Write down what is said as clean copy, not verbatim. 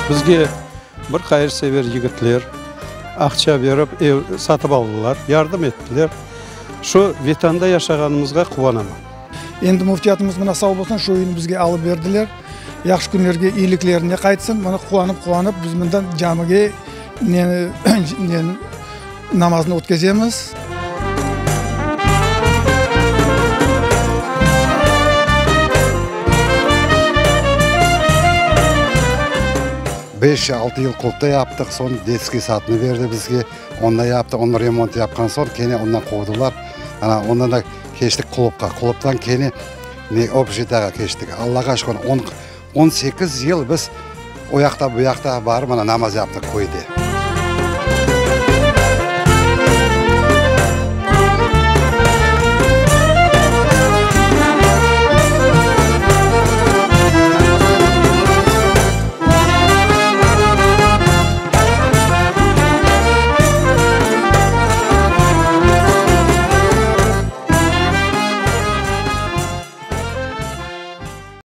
Bizge bir hayırsever yigitler aqça berip ev satıp aldılar, yardım ettiler. Şu Vetanda yaşağanımızğa quvanaman. Endi müftiyatımız mına sağ bolsun, şu üyni bizge alıp berdiler. Yahşı künlerge iyiliklerine qaytsın. Mına quvanıp-quvanıp biz mından camige neni, neni, namaznı ötkezemiz. Beş, altı yıl klubda yaptıq, soñ detskiy sadnı berdi bizge, onda yaptıq, onı remont yapqan soñ kene ondan quvdılar, ana, ondan da keçtik klubqa, klubdan kene ne obşjitağa keçtik. Allağa şükür, on, 18 yıl biz o yaqta, bu yaqta barıp, mana, namaz yaptıq köyde.